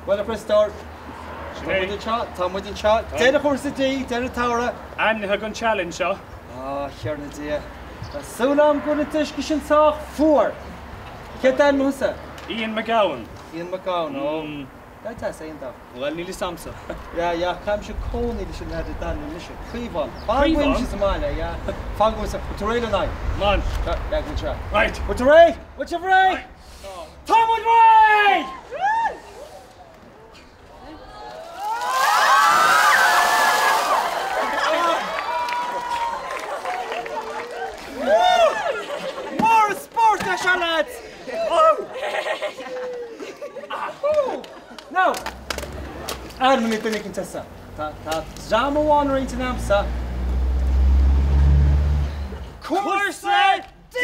Bhuel, a Chriostóir, tá muid anseo, tá muid anseo. Deireadh chúrsa D, deireadh an tsamhraidh. Ainmnithe don challenge seo. A Thiarna Dia, tá súil agam go bhfuil an t-uisce sin sách fuar! Cén t-ainm thusa? Ian McGowan. Ian McGowan, ó. Leaid deas é Ian. Bhuel, níl fhios a'msa. Yeah, yeah, caithimse cónaí leis an leaid a d'ainmnigh mise, Caomhán. Fan go bhfuilimse sa mbaile, yeah. Fan go bhfuil, bhfuil tú réidh lena aghaidh? Man. Yeah, go bhfuil sé. Right. Bhfuil tú réidh? Bhfuil sibh réidh? Tá muid réidh! Mór an spórt é seo, lads! Now, ainmnigh duine éicint tusa. Tá dream amháin ar intinn a'msa. Cúrsa D!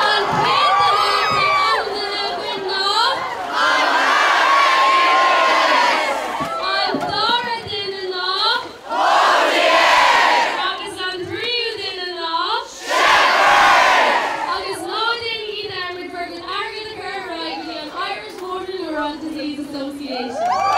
An chéad duine a bhí ainmnithe againn ná. An dara duine ná. Agus an tríú duine ná. Agus ná déanaigí dearmad bhur gcuid airgid a chur ar aghaidh go dtí an Irish Motor Neuron Disease Association.